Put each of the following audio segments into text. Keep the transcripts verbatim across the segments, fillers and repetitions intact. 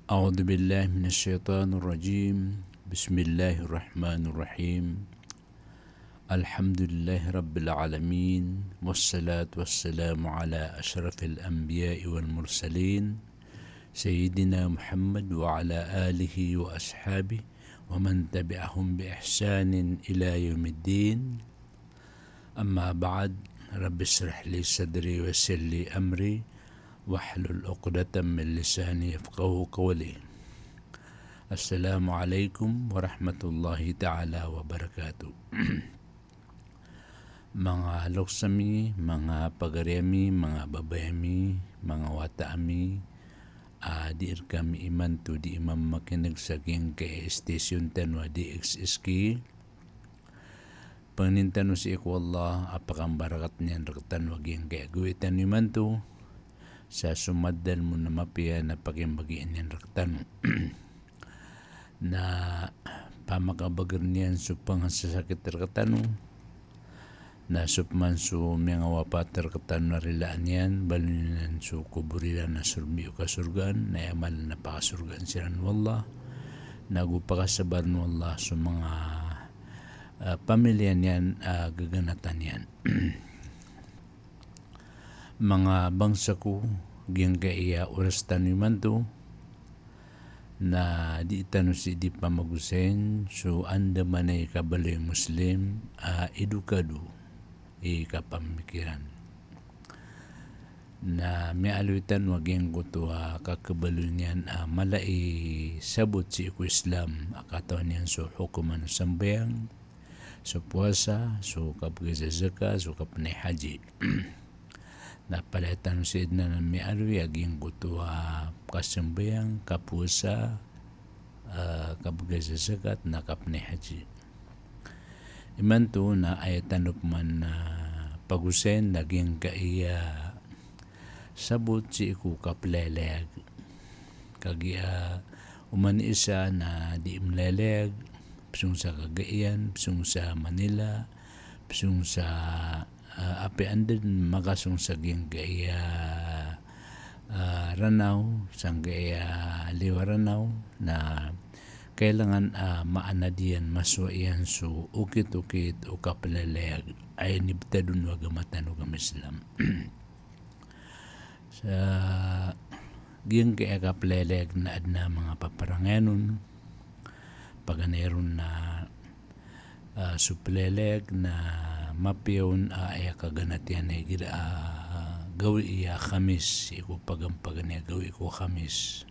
أعوذ بالله من الشيطان الرجيم. بسم الله الرحمن الرحيم. الحمد لله رب العالمين. والصلاة والسلام على أشرف الأنبياء والمرسلين سيدنا محمد وعلى آله وأصحابه ومن تبعهم بإحسان إلى يوم الدين. أما بعد، رب اشرح لي صدري ويسر لي أمري واحلل عقدة من لساني يفقهوا قولي. السلام عليكم ورحمة الله تعالى وبركاته. Manga loks ami, manga pagari ami, manga babay ami, manga wata ami, a di rkami imanto di mamakin'g sa giyangkai a station tano a D X S K. Pangnin tano sii ko Allah a pakambarakat niyan rktano a giyangkai a gawii tano imanto, sa so madalm on a mapiya na pakimbagian iyan rktano. Na pamakabagr niyan so pangasasakit rktano, na so pman so miyangawapat rktano na rilaan iyan, baloy niyan so kobor iran a sorbi o kasorgaan, na aya mala na pakasorgaan siran o Allah, na go pakasabarn o Allah so manga, ah, pamiliya niyan, ah, gaganatan iyan. Manga bangsa ko, giyangkai a oras tano imanto, na di tano sii di pamagosayn so andamanaya i kabaloy a Muslim a edukado i kapamikiran. Na miyaaloy tano a giyangkoto a kakhabaloy niyan a mala i sabot sii ko Islam a katawan iyan so hokoman o sambayang, so powasa, so kabgay sa zakat, so kapnay haji. Na palaya tano sii dn a miyaaloy a giyangkoto a kasambayang, kapowasa, ah, kabgay sa zakat, na kapnay haji. Imanto na aya tano pman a pagosayn na giyangkai a sabot sii ko kaplayalayag. Kagiya oman i isa na di mlayalayag, psong sa Cagayan, psong sa Manila, psong sa, ah, apiya anda dn makasong sa giyangkai a, ah, Ranaw, sangkai a liyo a Ranaw, na kailangan a maanad iyan, masowa iyan so okit-okit o kaplayalayag a inibtad on o agama tano a agama Islam. Sa giyangkai a kaplayalayag na adn a manga paparangayan on, paganay ron na, ah, so playalayag na mapiya on a aya kaganat iyan a igira a gawii a Khamis, sii ko paganpaganay a gawii ko Khamis.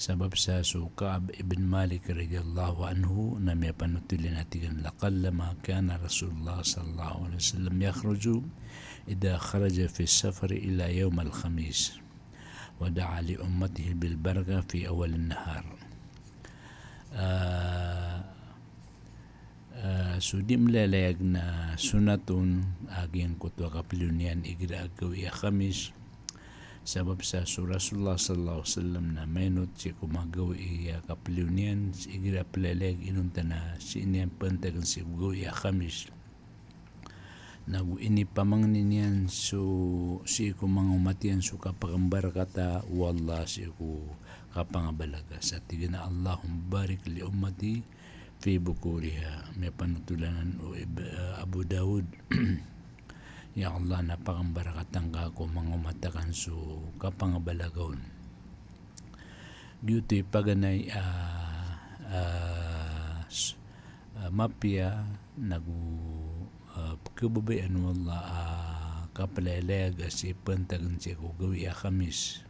Sabap sa so Ka'b ibn Malik radiyallahu anhu na miyapanothol iyan a tig iyan, "Laqallama kana Rasulullah sallallahu alaihi wasallam yakhruju idha kharaja fi safari illa yawmal khamis, wa da'a li ummatihi bil barakah fi awwalin nahar." Ah, Ah, so di mlayalayag na sonat on a giyangkoto a kapliyo niyan igira a gawii a Khamis. Sabap sa so Rasulullah sallallahu alaihi wasallam na mainot sii ko manga gawii a kapliyo niyan igira a playalayag inonta na sii niyan pantagn sii ko gawii a Khamis. Na go inipamangni niyan so sii ko manga omat iyan so kapakambarakata o Allah sii ko kapangabalaga. Sa tig iyan a, "Allahumma barik li ummati fi bukuriha." Miyapanothol anan o Ib-, eh, Abu Dawud. Ya Allah, na pakambarakatan ka ko manga omat akn so kapangabalaga on. Giyoto i paganay a, ah, s-, ah, mapiya nago, ah, pkhababayaan o Allah a kaplayalayag a sii pantagn sii ko gawii a Khamis.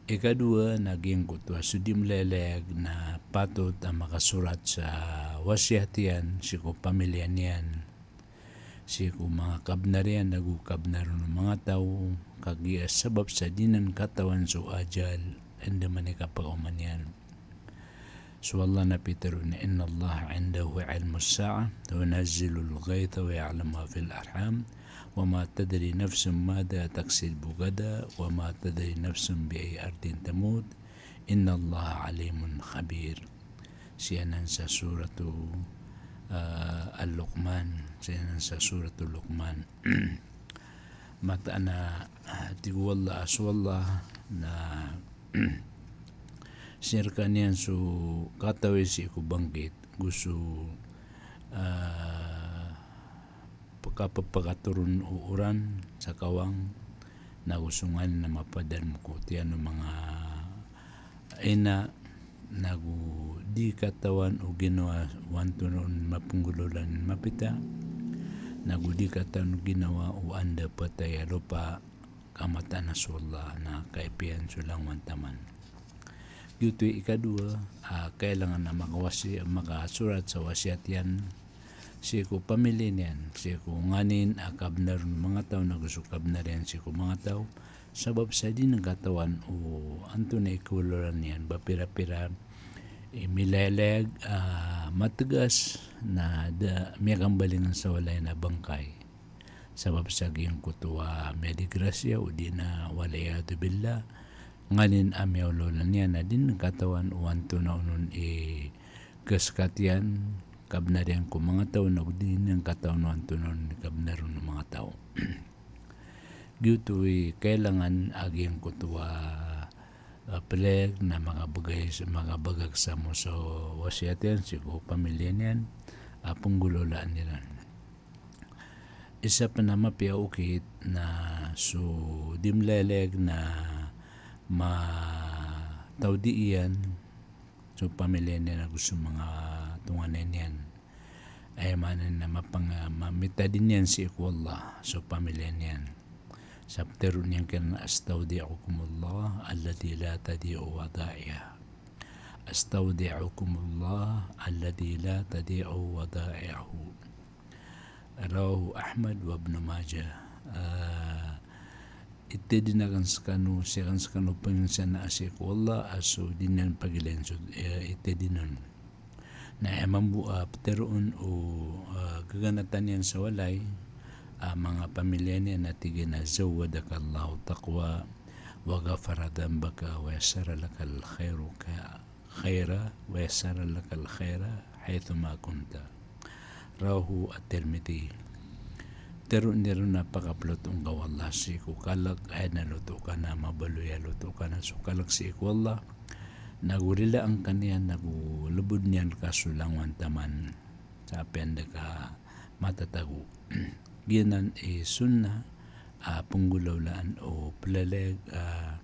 Ikadowa na giyangkoto a so di mlayalayag na patot a makasorat sa wasiyat iyan sii ko pamiliya niyan, sii ko manga kabnar iyan ago kabnar o manga taw, kagiya sabap sa di nan katawan so ajal, andamanaya i kapakaoma niyan. So Allah na pitharo iyan, "Innallaha indahu ilmus sa'ah, wa yunazzilul ghaitha, wa ya'lamu ma fil arham, wa ma tadri nafsun madha taksibu ghada, wa ma tadri nafsun bi ayyi ardin tamut, innallaha alimun khabir." Sii anan sa suratu, ah, Al-Luqman, sii anan sa suratu Luqman. Mataan a, ah, tig o Allah, a so Allah na Sii rkaniyan so katawi sii ko bangkit, go so, ah, pkapphakatoron o oran sa kawang, nago so nganin a mapadalm ko tiyan o manga ina, nago di katawan o ginawa o antonaa on mapnggolawla niyan mapita, nago di katawan o ginawa o anda phatay a lopa ka mataan a so Allah na kaipiya niyan so langowan taman. Giyoto i ikadowa, ah, kailangan a makawasi-, makasorat sa wasiyat iyan sii ko pamiliya niyan, sii ko nganin a kabnar o manga taw nago so kabnar iyan sii ko manga taw, sabap sa di niyan katawan o antonaa i kawalawala niyan, ba pira-pira i milayalayag a matgas na da miyakambalingan sa walay na bangkay. Sabap sa giyangkoto a miyadigrasiya odi na wal iyadhu billah, nganin a miyawalawala niyan na di niyan katawan o antonaa on i kaskat iyan, kabnar iyan ko manga taw, nago di niyan katawan o antonaa on i kabnar on o manga taw. Giyoto i kailangan a giyangkoto a, ah, plalayag na makabagay, makabagak sa mo so wasiyat iyan sii ko pamiliya niyan a pnggolawlaan iran. Isa pn a mapiya a okit na so di mlayalayag na matawdi iyan so pamiliya niyan ago so manga tonganay niyan. Aya maana niyan na mapang-, ma-, mitadin iyan sii ko Allah so pamiliya niyan. Sa ptharoon iyan kiran, "Astawdi'ukumullah alladhi la tadhi'u wada'i'ah. Astawdi'ukumullah alladhi la tadhi'u wada'i'uhu." Rawahu Ahmad wa Ibnu Majah. Ah, itadin akn skano, sii akn skano panginsanaa sii ko Allah a so di niyan pagilayn so, eh, itadin on. Na aya mambo a ptharoon o, ah, gaganatan iyan sa walay a manga pamiliya niyan na tig iyan a, "Zawwadakallahu taqwa, wa ghafara dhanbaka, wa yassara lakal khairu ka-, khaira, wa yassara lakal khaira haythuma kunta." Rawahu At-Tirmidhi. Tharoon iran a pakaplot on ka o Allah sii ko kalk, aya na loto ka na mabaloy a loto ka na so kalk sii ko Allah, nago rilaan ka niyan, nago lbod niyan rka so langowan taman sa apiya anda ka matatago. Giyanan i sunnah a pnggolawlaan o plalayag a,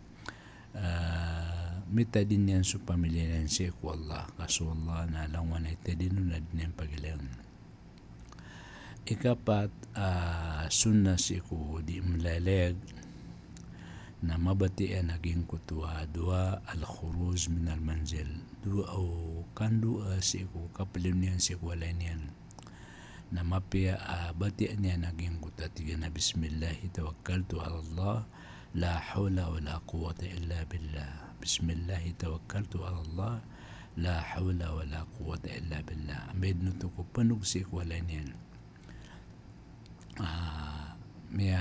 ah, mitadin iyan so pamiliya niyan sii ko Allah, ka so Allah na langowan a itadin on na di niyan pagilayn. Ikapat a sunnah sii ko di mlalayag na mabatiya iyan a giyangkoto a du'a al-khuruj minal manzil. Du'a o kandu'a sii ko kaplino niyan sii ko walay niyan. Na mapiya a batiya niyan a giyangkoto a tig iyan a, "Bismillahi tawakkaltu ala Allah, la hawla wa la quwwata illa billah. Bismillahi tawakkaltu ala Allah, la hawla wa la quwwata illa billah." Amay dn oto ko panog sii ko walay niyan, ah, miya,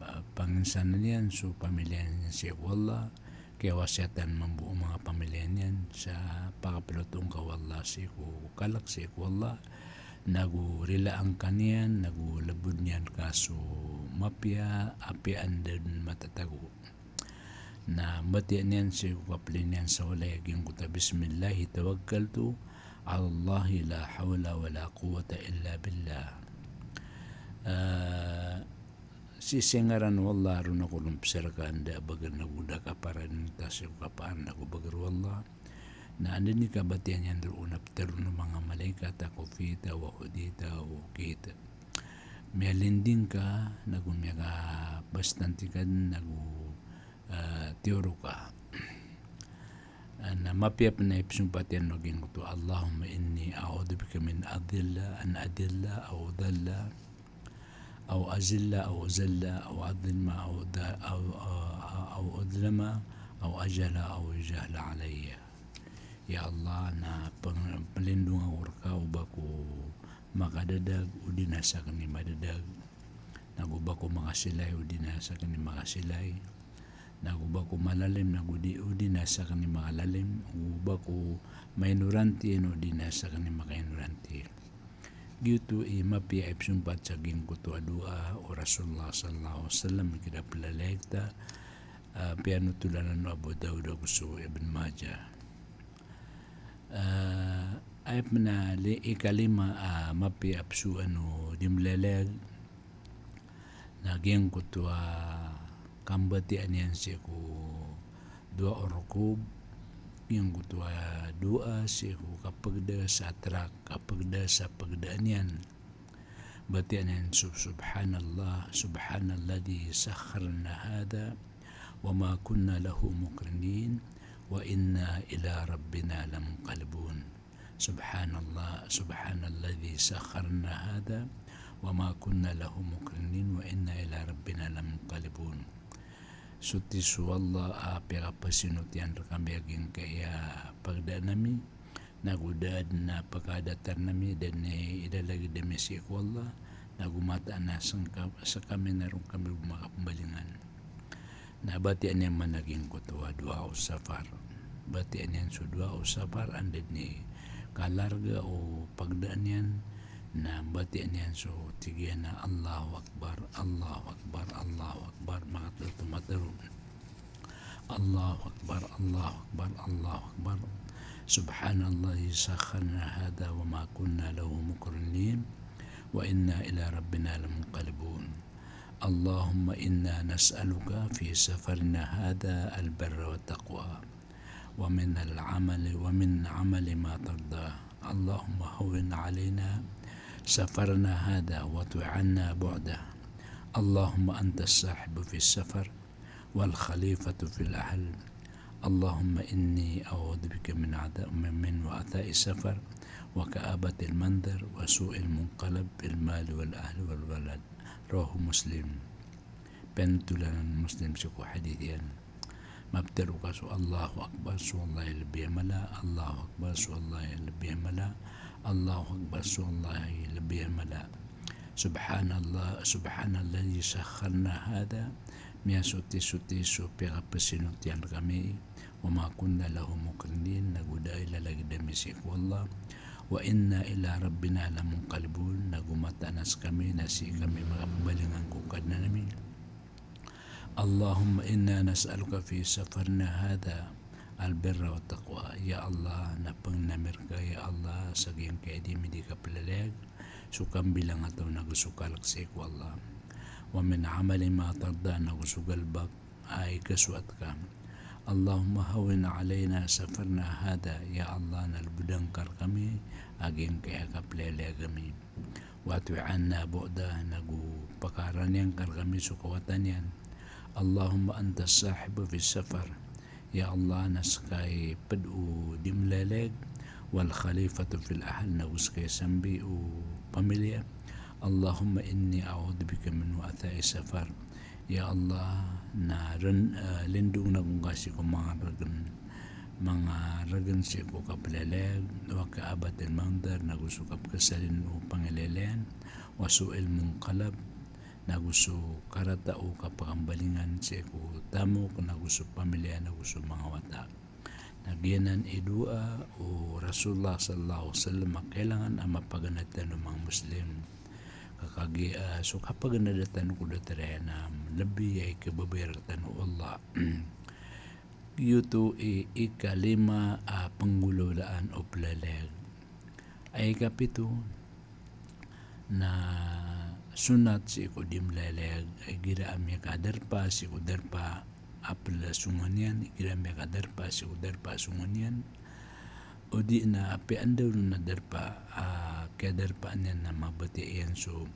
ah, panginsanan iyan so pamiliya niyan sii ko Allah, kiyawasiyatan mambo o manga pamiliya niyan sa pakaplot on ka o Allah sii ko kalk sii ko Allah, nago rilaan ka niyan, nago lbod niyan rka so mapiya, apiya anda dn matatago. Na mbatiya niyan sii ko kaplin iyan sa walay a giyangkoto a, "Bismillahi tawakkaltu ala Allahi la hawla wa la quwwata illa billah." Ah, sii sa ngaran o Allah a ron ako ron pzarkaan, da a bagr nago da a kaparan, ta sii ko kapaan ago bagr o Allah. Na anda dn i kabatiya niyan roo na ptharoon o manga malaikat a kufita wa hudita wa wukita. Miyalinding ka, nago miyakabastanti ka dn, nago, ah, tiyoro ka. Ah, na mapiya pn a ipzompat iyan o giyangkoto, "Allahumma inni a'udhu bika min adilla, an adilla, aw udalla, aw azilla, aw uzalla, aw adlima, aw da-, aw, aw, aw udlama, aw ajhala, aw yujhala alayya." Ya Allah, na png-, plindong ako rka o ba ko makadadag, odi na sakn i madadag. Nago ba ko makasilay, odi na sakn i makasilay. Nago ba ko malalim, nago di, odi na sakn i makalalim. Nago ba ko mainoranti, odi na sakn i makainoranti. Giyoto i mapiya a ipzompat sa giyangkoto a doa o Rasulullah sallallahu alaihi wasallam, igira plalayag ta, ah, piyanotolan o Abu Dawud ago so Ibn Majah. Ah, aya pn a li-, ikalima a mapiya a pzoan o di mlalag na giyangkoto a kambatiyaan iyan sii ko du'a o rukub, giyangkoto a du'a sii ko kapagda sa trak, kapagda sa pagdaan iyan. Batiyaan iyan so, Subhanallah, Subhanalladhi sakharna hadha wa ma kunna lahu muqrinin wa inna ila rabbina lamunqalibun. Subhanallah, Subhanalladhi sakharna hadha wa ma kunna lahu muqrinin wa inna ila rabbina lamunqalibun. Soti so Allah a piyakapasinotiyan rkami a giyangkaya pagdaan ami, nago da dn a pkadatar ami, da dn i ilalagid ami sii ko Allah, nago mataan a sngka-, skami na ron kami bo makapmbalingan. Na batiyaan iyan man a giyangkoto a du'a o safar. Batiyaan iyan so du'a o safar, anda dn i kalarga o pagdaan iyan, na batiyaan iyan so tig iyan a Allahu Akbar, Allahu Akbar, Allahu Akbar, makatlo oto mataro. Allahu Akbar, Allahu Akbar, Allahu Akbar. Subhanalladhi sakharna hadha wa ma kunna lahu muqrinin wa inna ila rabbina lamunqalibun. Allahumma inna nas'aluka fi safarina hadha al-birra wa taqwa wa min al-amali, wa min amali ma tarda. Allahumma hawwin alayna safarana hadha wa atwi' anna bu'dah. Allahumma anta as-sahibu fi as-safar wal khalifatu fil ahl. Allahumma inni a'udhu bika min adha-, min, min wa'tha'i safar wa ka'abatil mandhar wa su'il munqalab fil mali wal ahli wal walad. Rawahu Muslim. Pantolanan Muslim sii ko hadith iyan. Maptaro ka so Allahu Akbar, so Allah i lbi a mala, Allahu Akbar, so Allah i lbi a mala, Allahu Akbar, so Allah i lbi a mala. Subhanallah, Subhanalladhi sakharna hadha, miyasoti-soti so piyakapasinotiyan rkami, wa ma kunna lahu muqrinin, nago da a ilalagid ami sii ko Allah, wa inna ila rabbina lamunqalibun, nago mataan a skami na sii kami makapmbalingan ko Kadnan ami. Allahumma inna nas'aluka fi safarina hadha al-birra wa taqwa. Ya Allah, na pangnin ami rka, ya Allah, sa giyangkai a dii ami dii kaplalag, so kambilang a taw nago so kalk sii ko Allah. Wa min amali ma tarda, nago so galbk a ikasoat ka. Allahumma hawwin alayna safarana hadha, ya Allah, na lbda ngka rkami a giyangkai a kaplalag ami. Wa atwi' anna bu'dah, nago pakarani ngka rkami so kawatan iyan. Allahumma anta as-sahibu fi as-safar. Ya Allah, na ska i pd o dii mlalag, wal khalifatu fil ahl, nago ska i sambi o pamilya. Allahumma inni a'udhu bika min wa'tha'i safar. Ya Allah, na ren-, eh, lindong ako ngka sii ko manga rgn, manga rgn sii ko kaplalag, wa ka'abatil mandhar, nago so kapkhasalin o pangilalayan, wa su'il munqalab, nago so karata o kapakambalingan sii ko tamok, nago so pamilya, nago so manga wata. Na giyanan i doa o Rasulullah sallallahu alaihi wasallam a kailangan a mapaganad tano manga Muslim. Ka kagiya, ah, so kapaganada tano ko datar iyan na lbi a ikababaya rktano o Allah. Giyoto i ikalima a penggolawlaan o plalag. Ay kapito, na sonat sii ko dii mlalag, igira a miyakadarpa sii ko darpa a plasongan iyan, igira a miyakadarpa sii ko darpa a songan iyan, odi na apiya anda on a darpa a kiyadarpaan iyan na mabatiya iyan so,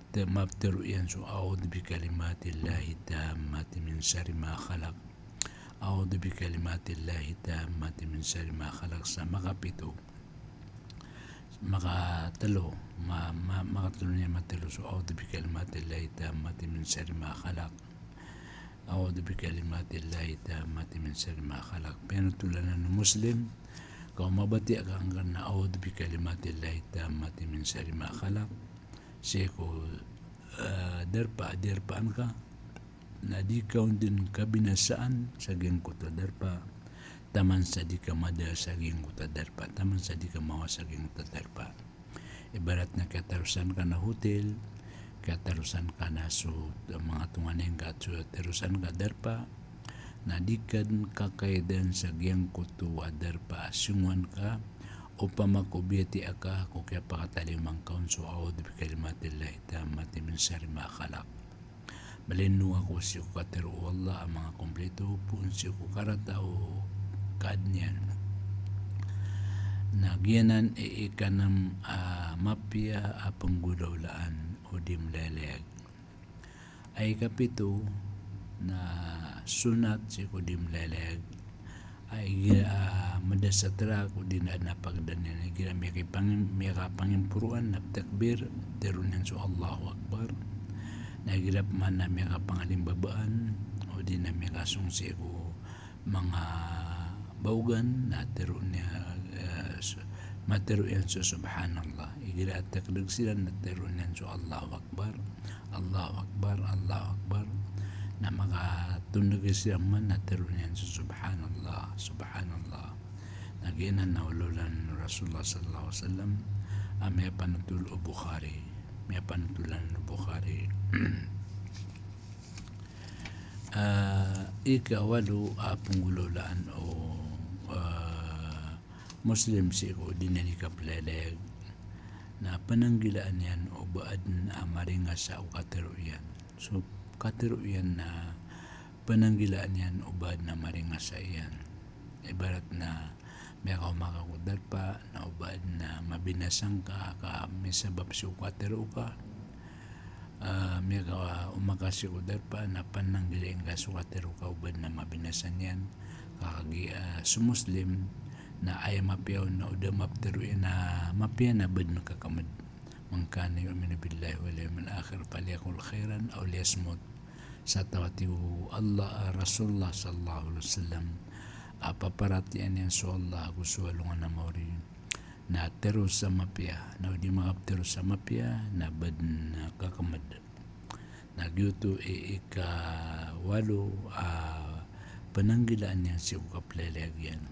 te-, maptaro iyan so, "A'udhu bi kalimatillahi tammati min sharri ma khalaq." "A'udhu bi kalimatillahi tammati min sharri ma khalaq," sa makapito. Makatelo, ma-, ma-, makatelo niyan matelo so, "A'udhu bi kalimatillahi tammati min sharri ma khalaq." "A'udhu bi kalimatillahi tammati min sharri ma khalaq." Piyanotolan o Muslim, ka o mabatiya ka angkanan a "A'udhu bi kalimatillahi tammati min sharri ma khalaq" sii ko, eh, darpa a diyarpaan ka, na di ka on dn kabinasaan sa giyangkoto a darpa, taman sa di ka mada sa giyangkoto a darpa, taman sa di ka mawa sa giyangkoto a darpa. Ibarat na kiyatarosan ka na hotel, kiyatarosan ka na so manga tonganay ngka, so tarosan ka darpa, na di ka dn kakaidan sa giyangkoto a darpa a songowan ka, Opama ko biyatiya ka ko kiyapakatalima ngka on so a'udhu bi kalimatillahi tammati min sharri ma khalaq. Malindong ako sii ko katharo o Allah a manga komplito poon sii ko karata o kaadn iyan. Na giyanan i ikanm a mapiya a penggolawlaan o di mlalayag. A ikapito na sonat sii ko di mlalayag a igira a mada sa trak odi na adn a pagdan iyan, igira miyakipangim-, miyakapangimporoan na ptakbir, tharoon iyan so Allahu Akbar. Na igira pman na miyakapangalimbabaan odi na miyakasong sii ko manga baogan na tharoon iyan, eh, so, matharo iyan so Subhanallah. Igira a takdeg siran na tharoon iyan so Allahu Akbar, Allahu Akbar, Allahu Akbar. Na makatondeg siran man na tharoon iyan so Subhanallah, Subhanallah. Na giyanan na olawlaan o Rasulullah sallallahu alaihi wasallam a miyapanotol o Bukhari. Miyapanotolan o Bukhari. Ah, ikawalo a penggolawlaan o, ah, Muslim sii ko di niyan ikaplalayag na pananggilaan iyan o ba adn a maringasa o katharo iyan. So katharo iyan na pananggilaan iyan o ba adn a maringasa iyan. Ibarat na miyakaoma ka ko darpa na o ba adn a mabinasa ngka ka misabap sii ko katharo ka. Ah, miyakaoma ka sii ko darpa na pananggilai ngka so katharo ka o ba adn a mabinasa niyan. Ka kagiya, ah, so Muslim na aya mapiya on na o da maptharo iyan a mapiya na ba adn a kakmd. Man kana yu'minu billahi wal yawmil akhir falyaqul khairan aw liyasmut. Sa taw a tig o Allah, ah, Rasulullah sallallahu alaihi wasallam a paparatiyayaan iyan so Allah ago so alongan a maori na tharo sa mapiya, na o di makaptharo sa mapiya na ba adn a kakmd. Na giyoto i ikawalo a pananggilaan iyan sii ko kaplalayag iyan.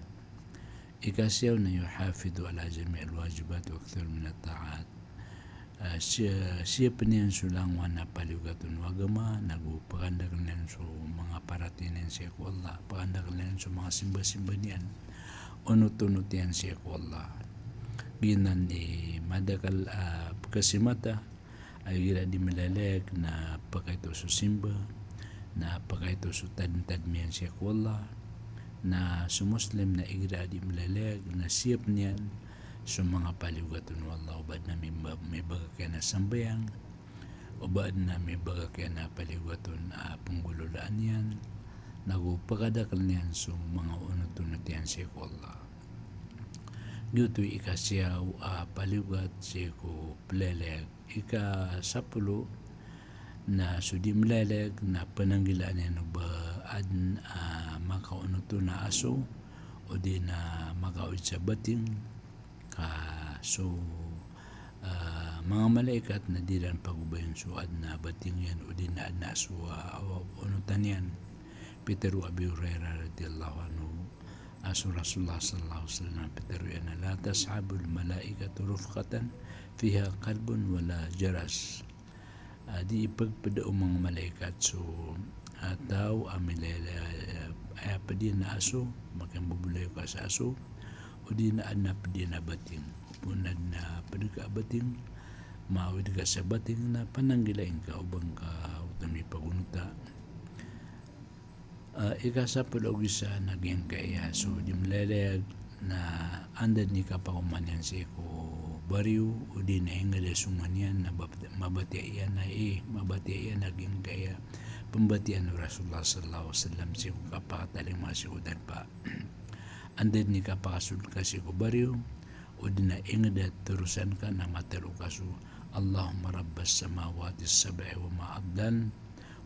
Ikasiyaw na yuhafidhu ala jami'il wajibat wa akthar min at-ta'at. Ah, siya, siyapn iyan so langowan a paliyogat on o agama, nago pkandakl iyan so manga paratiyaya niyan sii ko Allah, pkandakl iyan so manga simba-simba niyan, onot-onot iyan sii ko Allah. Giyanan i madakl a pkasimata, a igira di mlalayag na pakaito so simba, na pakaito so tadm-tadm iyan sii ko Allah. Na so Muslim na igira di mlalayag na siyapn iyan so manga paliyogat on o Allah, o ba adn a mimba-, mibagak iyan a sambayang, o ba adn a mibagak iyan a paliyogat on a penggolawlaan iyan, nago pakadakl iyan so manga onot-onot iyan sii ko Allah. Giyoto i ikasiyaw a paliyogat sii ko plalayag. Ikasapolo na so di mlalayag na pananggilaan iyan o ba adn a makaonot on a aso, odi na makaoit sa bating, ka so, ah, manga malaikat na di iran pagobayan so adn a bating iyan, odi na adn a aso a, a onotan iyan. Pitharo o Abi Hurairah radhiyallahu anhu a so Rasulullah sallallahu alaihi wasallam, pitharo iyan a, "La tashabul malaikatu rufqatan fiha kalbun wala jaras." Ah, di ipagpda o manga malaikat so, ah, taw a milala, ah, aya pd iyan a aso, makimbobolay ka sa aso, odi na adn a pd iyan a bating. Opama na adn a pd ka a bating, maawid ka sa bating, na pananggilai ngka o ba ngka oto mipagonota. Ah, ikasapolo ago isa na giyangkaya so di mlalayag na anda dn i kapakoman iyan sii ko bariyo, odi na ingd a songan iyan na bab-, mabatiya iyan a, eh, mabatiya iyan a giyangkaya pmbatiyaan o Rasulullah sallallahu alaihi wasallam sii ko kapakatalima sii ko darpa. Anda dn i kapakasold ka sii ko bariyo, odi na ingd a torosan ka na matharo ka so, "Allahumma rabbas samawati sab'i wa ma adlan,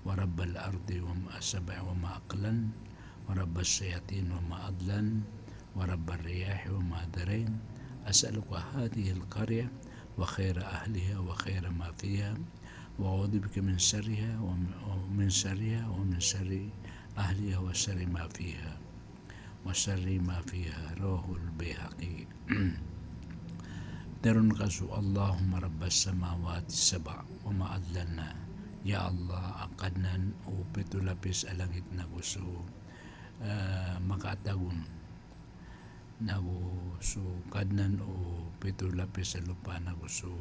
wa rabbal ardi wa ma, sab'i wa ma aqlan, wa rabbas shayatin wa ma adlan, wa rabbar riyahi wa ma darain, as'aluka hadhihil qaryah wa khaira ahliha wa khaira ma fiha, wa a'udhu bika min sharriha wa min, wa min sharriha wa min sharri ahliha wa sharri ma fiha." Wa sharri ma fiha, rawahul Baihaqi. Tharoon ka so, "Allahumma rabbas samawati sab' wa ma adlanna." Ya Allah, a Kadnan o pito lapis a langit nago so, eh, makaatagon. nago so kadnan o pito lapis a lopa, nago so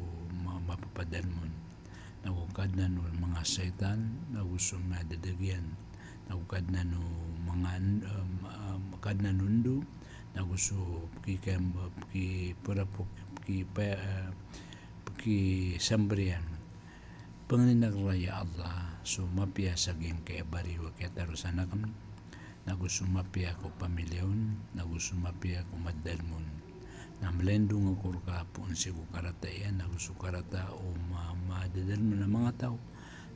ma-, mapapadalm on, nago kadnan o manga shaytan, nago so miyadadagiyan, nago kadnan o manga n-, em, em, kadnan o ndo, nago so pki-, pki-, pora pki-, pki-, pa-, eh, pkisambriyan. Pangnin akn ron ya Allah so mapiya sa giyangkaya bariyo a kiyatarosan akn, nago so mapiya ko pamilya on, nago so mapiya ko madadalm on. Na mlindong ako rka poon sii ko karata iyan, nago so karata o ma-, madadalm on a manga taw,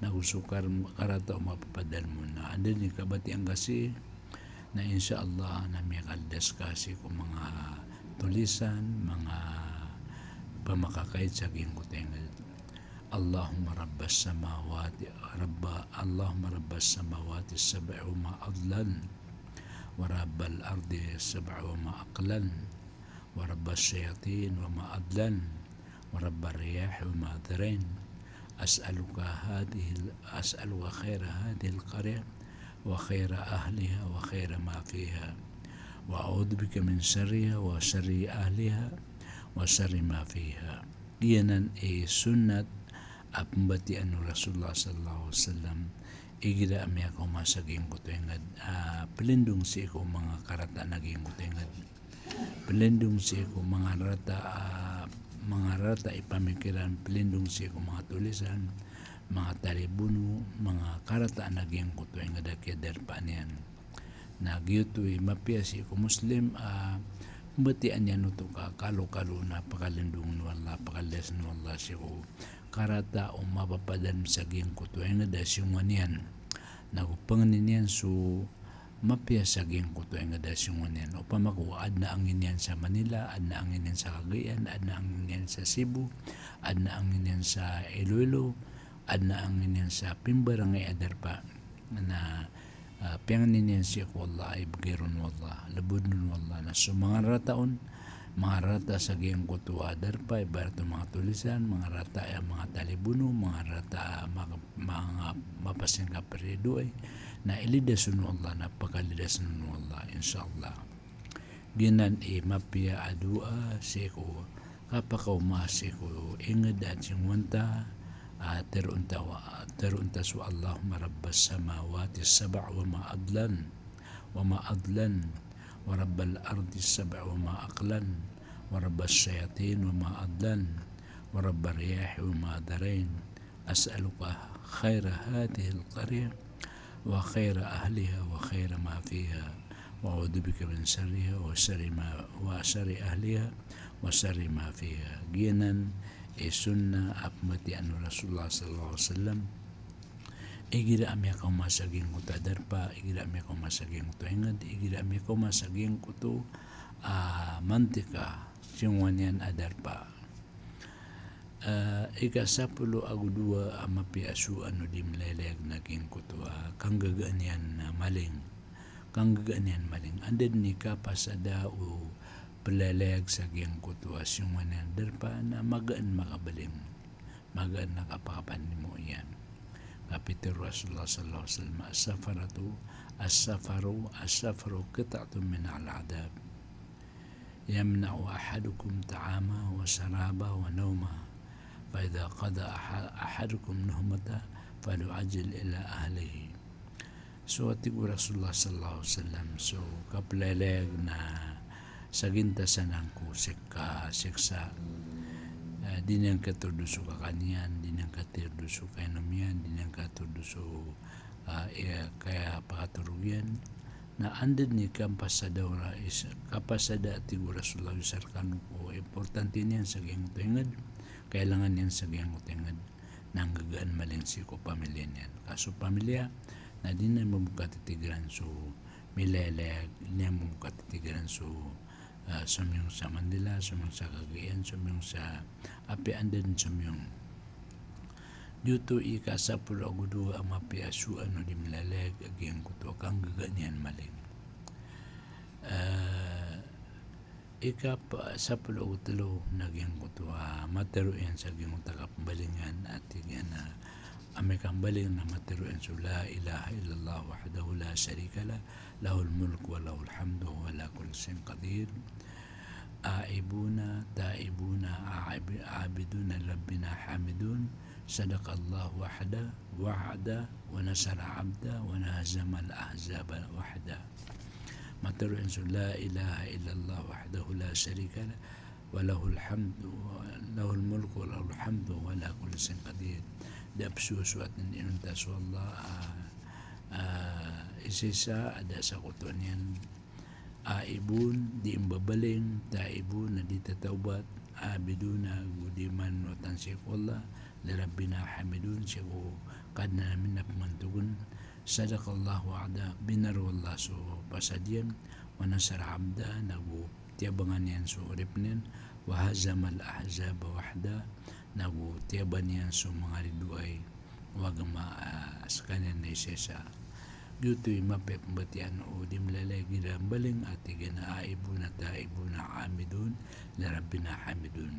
nago so kar-, karata o mapapadalm on. Na anda dn i kabatiya ngka sii, na insha Allah na miyakalidas ka sii ko manga tulisan, manga pamakakait sa giyangkoto a ingd. Allahumma rabbas samawati, rabba, Allahumma rabbas samawati sab'i wa ma adlan, wa rabbal ardi sab'i wa ma aqlan, wa rabbas shayatin wa ma adlan, wa rabbar riyahi wa ma dharain. As'aluka hadhihil, as'aluka khaira hadhihil qaryah, wa khaira ahliha, wa khaira ma fiha. Wa a'udhu bika min sharriha, wa sharri ahliha, wa sharri ma fiha. Giyanan i sunnat a pmbatiyaan o Rasulullah sallallahu alaihi wasallam igira a miyakaoma sa giyangkoto a ingd, a plindong sii ko manga karata a giyangkoto a ingd. Plindong sii ko manga rarata, a, manga rarata i pamikiran, plindong sii ko manga tulisan, manga talibono, manga karata a giyangkoto a ingd a kiyadarpa niyan. Na giyoto i mapiya sii ko Muslim a pmbatiyaan iyan oto ka kalokalo na pakalindongan o Allah, pakalidasn o Allah sii ko karata o mapapadalm sa giyangkoto a ingd a singowan iyan. Nago pangnin iyan so mapiya sa giyangkoto a ingd a singowan iyan. Opama ko adn a angin iyan sa Manila, adn a angin iyan sa Cagayan, adn a angin iyan sa Cebu, adn a angin iyan sa Iloilo, adn a angin iyan sa pimbarangay a darpa. Na, ah, piyangnin iyan sii ko Allah a ibgay ron o Allah, lbodn ron o Allah. Na so manga rarata on, manga rarata sa giyangkoto a darpa, ibarat o manga tulisan, manga rarata a manga talibono, manga rarata a manga, manga mapasingkap a ridoay, na ilidas on o Allah, na pakalidasn on o Allah, insha Allah. Giyanan i mapiya a doa sii ko kapakaoma sii ko ingd a singowan ta, a, tharoon ta wa, tharoon ta so Allahumma rabbas samawati sab'i wa ma adlan, wa ma adlan, wa rabbal ardi sab'i wa ma aqlan, wa rabbas shayatin wa ma adlan, wa rabbar riyahi wa ma dharain. As'aluka khaira hadhihil qaryah, wa khaira ahliha, wa khaira ma fiha, wa a'udhu bika min sharriha, wa sharri ma, wa sharri ahliha, wa sharri ma fiha. Giyanan i sunnah a pmbatiyaan o Rasulullah sallallahu alaihi wasallam igira a miyakaoma sa giyangkoto a darpa, igira a miyakaoma sa giyangkoto a ingd, igira a miyakaoma sa giyangkoto a mantika, singowan iyan a darpa. Ah, ika sapolo ago dowa a mapiya a sowaan o di mlalayag na giyangkoto a kanggagaan iyan a maling. Kanggagaan iyan a maling. Anda dn i kapasada o plalayag sa giyangkoto a singowan iyan a darpa na magaan makabaling. Magaan a kapakapanimo iyan. Ka pitharo o Rasulullah sallallahu alaihi wasallam, "As-safaratu, as-safaru, as-safaru qit'atun minal adhab." Yamna'u ahadukum ta'amahu wa sharabahu wa nawmahu. Fa idha qada aha-, ahadukum nuhmatahu falyu'ajjil ila ahlihi. So, a tig o Rasulullah sallallahu alaihi wasallam, so kaplalayag na sagintasan angko sik-, kasiksa. Eh, di niyan katharo so kakan iyan, di niyan katharo so kainom iyan, di niyan katharo so, ah, iya, kaya pakatorog iyan. Na anda dn i kapasada o ra-, is-, kapasada, a tig o Rasulullah, isa rkano ko importante niyan sa giyangkoto a ingd, kailangan iyan sa giyangkoto a ingd, na nggagaan maling sii ko pamilya niyan. Ka so pamilya na di niyan mambo katitigran so milalayag, di niyan mambo katitigran so, ah, somiyong sa Manila, somiyong sa Cagayan, somiyong sa apiya anda dn somiyong. Giyoto i ika sapolo ago dowa a mapiya a sowaan o di mlalayag a giyangkoto a kanggagaan iyan a maling. Eh, ika pa-, sapolo ago tlo na giyangkoto a matharo iyan sa giyangkoto a kapmbalingan, a tig iyan a amay ka mbaling na matharo iyan so la ilaha illallah wahdahu la sharika lah, lahul mulku wa lahul hamdu wa huwa ala kulli shay'in qadir. aibuna, taibuna, abi-, abiduna, li rabbina hamidun, sadaqallahu wahda, wahda, wa nasara abda, wa hazamal ahzaba wahda. Matharo iyan so la ilaha illallah wahdahu la sharika lah, wa lahul hamdu, lahul mulku wa lahul hamdu wa huwa ala kulli shay'in qadir. Da a pzowazowat iyan inonta so Allah, ah, ah, isa-isa, a da a sakotowan iyan. Aibun, di mbabaling, taibun, na di tatawbat, abidun, na go di manonotan sii ko Allah, li rabbina hamidun, sii ko Kadnan ami na pmantogn. Sadaqallahu wa'dah, bnar o Allah so pasad iyan, wa nasara abdah, na go tiyabangan iyan so oripn iyan, wa hazamal ahzaba wahdah, na go tiyaban iyan so manga ridoay o agama, ah, skaniyan na isa-isa. Giyoto i mapiya pmbatiyaan o di mlalayag igira mbaling, a tig iyan a aibuna, taibuna, abidun, li rabbina hamidun.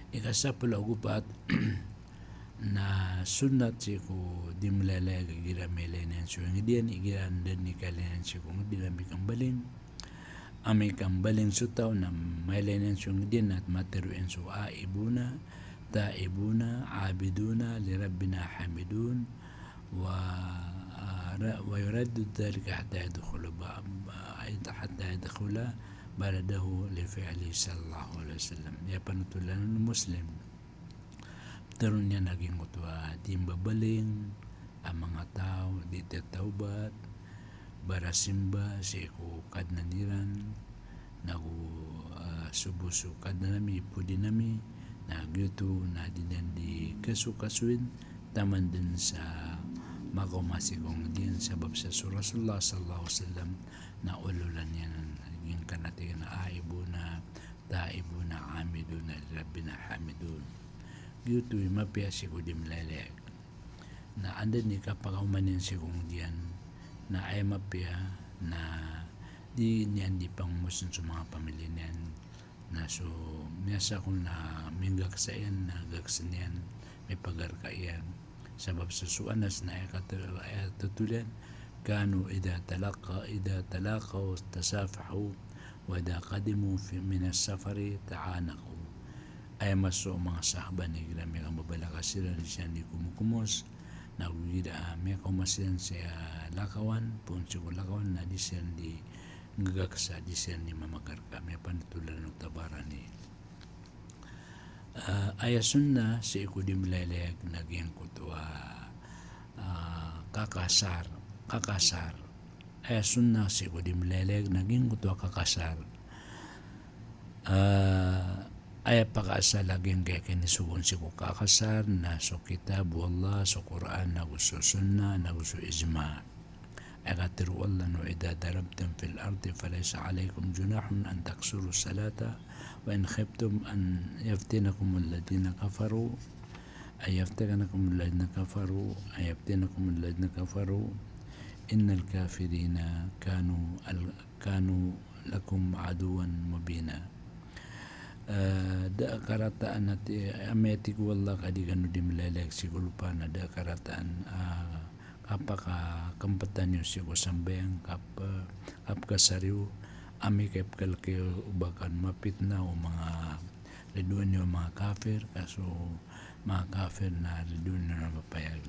Ika sapolo ago pat, na sunnat sii ko di mlalayag igira miyailay niyan so ingd iyan, igira anda dn i kailay niyan sii ko ingd iyan a mika mbaling. Amay ka mbaling so taw na mailay niyan so ingd iyan na matharo iyan so aibuna, taibuna, abiduna, li rabbina hamidun, wa, ah, ra-, wa yuraddidu dhalika hatta yadkhula ba-, ba-, hatta yadkhula baladahu li fi'lihi sallallahu alaihi wasallam. Aya panotolan o Muslim. Tharoon iyan a giyangkoto a di mbabaling a manga taw, di tatawbat, barasimba sii ko Kadnan iran, na go, ah, sobo so Kadnan ami, ipodin ami, na giyoto na di niyan di kasokasoin, taman dn sa makaoma sii ko ingd iyan, sabap sa so Rasulullah sallallahu alaihi wasallam na ololan iyan, giyangkanan a tig iyan a aibuna, taibuna, abiduna, li rabbina hamidun. Giyoto i mapiya sii ko di mlalayag. Na anda dn i kapakaoma niyan sii ko ingd iyan, na aya mapiya na di niyan di pangomosn so manga pamilya niyan, na so miyasakol na minggaksa iyan na gaksn iyan, mipagarka iyan. Sabap sa so Anas na aya katharo, aya thotol iyan, kanu idha talaqa-, idha talaqaw tasafahu, wa idha qadimu fi, minas safari ta'anaqu. Aya maso o manga sahaba na igira miyakambabalakas siran di siran di komokomos, na go igira miyakaoma siran sa lakawan, poon sii ko lakawan, na di siran di nggagaksa, di siran di mamagarka. Miyapanotolan o Tabarani. Ah, aya sunnah sii ko di mlalayag na giyangkoto a, ah, kakasar, kakasar. Aya sunnah sii ko di mlalayag na giyangkoto a kakasar. Ah, aya pakaasal a giyangkaya kinisogoon sii ko kakasar na so kitab o Allah, so Qur'an, na go so sunnah, na go so ijma'. Aya katharo o Allah na, "Wa idha darabtum fil ardi falaysa alaykum junahun an taqsuru salata, wa in khiftum an yaftinakumul ladhina kafaru, an yaftinakumul ladhina kafaru, an yaftinakumul ladhina kafaru, innal kafirina kanu al-, kanu lakum aduwwan mubina." Eh, da a karataan a ti-, amay a tig o Allah ka di kano di mlalayag sii ko lopa na da a karataan, ah, kapakakmptan iyo sii ko sambayang, kap-, kapkasar iyo, amay ka ipkhalk iyo o ba kano mapitna o manga ridoay niyo a manga kafir, ka so manga kafir na ridoay niyo na mapayag.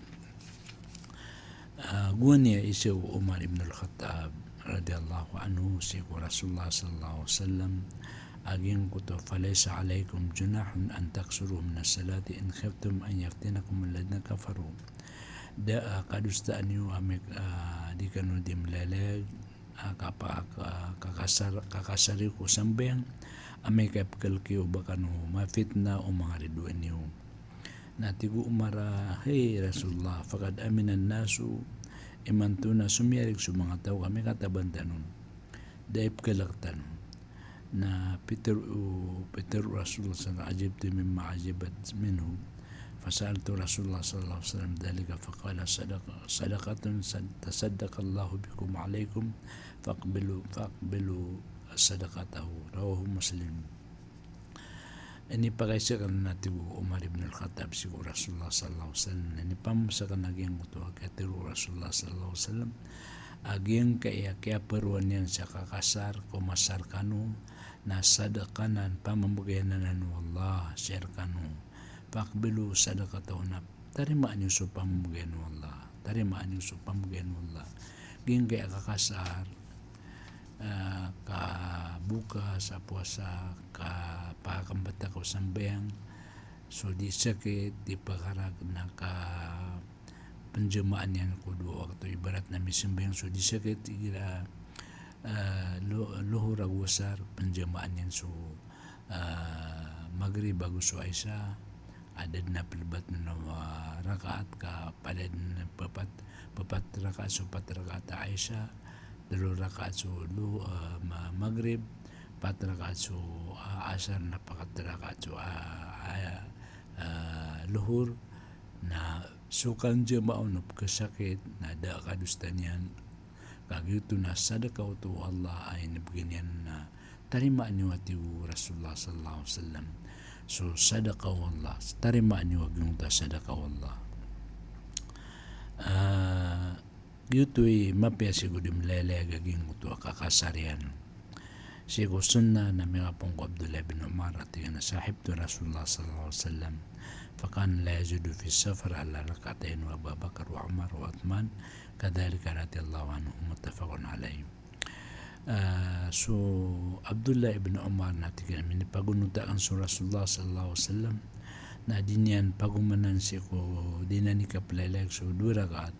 Ah, gowani a isa o Umar ibn al-Khattab radiyallahu anhu sii ko Rasulullah sallallahu alaihi wasallam, a giyangkoto, "Falaysa alaykum junahun an taqsuru minas salati in khiftum an yaftinakumul ladhina kafaru." Da a kadosaan iyo amay, ah, di kano di mlalayag, ah, kapa-, ka-, kakasar, kakasar iyo ko sambayang, amay ka ipkhalk iyo o ba kano mapitna o manga ridoay niyo. Na tig o Umar a, "Hay Rasulullah, faqad aminan nasu, imanto na somiyarig so manga taw ka mikataban tano on. Da a ipkhalk tano on." Na pitharo, pitharo o Rasulullah sallallahu alaihi wasallam, "Ajibtu mimma ujibat minhu. Fasa'altu Rasulullah sallallahu alaihi wasallam dhalika faqala, sadaq-, sadaqatun sad-, tasaddaqallahu bikum alaykum, faqbilu, faqbilu sadaqatahu." Rawahu Muslim. Inipakay skaniyan, a tig o Umar ibn al-Khattab sii ko Rasulullah sallallahu alaihi wasallam, na inipamasa skaniyan a giyangkoto a katharo o Rasulullah sallallahu alaihi wasallam, a giyangkaya kiyaparoan iyan sa kakasar, ko masar kano, na sadaqah anan, pamambegayan anan o Allah sii rekano. Faqbalu sadaqatahu, na tarimaa niyo so pamambegayan o Allah. Tarimaa niyo so pamambegayan o Allah. Giyangkaya kakasar, ah, kaboka sa powasa, kapakambetad ko sambayang, so di sakit, di pakarag na ka penjamaan iyan ko dowa wakto, ibarat na misambayang so di sakit, igira, ah, lo-, lohor ago asar, penjamaan iyan so, ah, magrib ago so isa, adn a pelebat na, ah, rakaat, ka palaya dn pepat, pepat rakaat so pat rakaat a isa, telo rakaat so lo-, ah, ma-, magrib, pat rakaat so, ah, asar, na pakat rakaat so, ah, ah, ah, lohor, na so kanjamaa on o pekesakit na da a kadosa niyan. Kagiya oto na sadaqah oto o Allah a inibegay niyan, na tarimaa niyo, a tig o Rasulullah sallallahu alaihi wasallam, so sadaqah o Allah. Tarimaa niyo a giyoto a sadaqah o Allah. Ah, giyoto i mapiya sii ko di melayalayag a giyoto a kakasar iyan. Sii ko sunnah na miyakapoon ko Abdullah bin Umar a tig iyan a sahibtu Rasulullah sallallahu alaihi wasallam, fakana la yazidu fi safar ala rak'atayn wa Abu Bakar wa Umar wa Uthman kadhalika radiyallahu anhum, muttafaqun alaih. Ah, so Abdullah ibn Umar na tig iyan a minipagonot akn so Rasulullah sallallahu alaihi wasallam na di niyan pagomanan sii ko di niyan i kapelayalayag so dowa rakaat.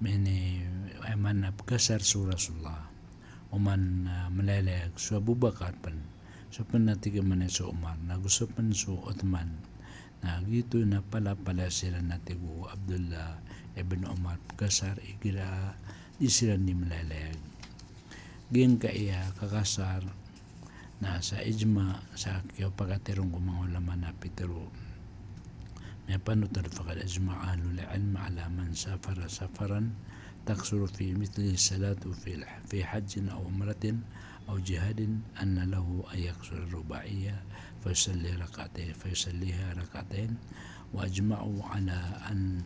Mini, aya maana a pekasar so Rasulullah. Oman, ah, melayalayag so Abu Bakar pen. So pen na tig iyan a maana so Umar, na go so pen so Uthman. Na giyoto na palapalaya siran, a tig o Abdullah ibn Umar, pekasar igira di siran di melayalayag. Giyangkaya kakasar na sa ijma, sa kiyaopakati ron ko manga ulama na pitero. Miyapanothol, faqad ajma'a ahlul ilm ala man safara safaran taqsuru fi mithlihi salatu fi, fi hajjin aw umratin aw jihadin anna lahu an yaqsura ruba'iyyah fa yusalli rak'atayn, fa yusalliha rak'atayn, wa ajma'u ala an,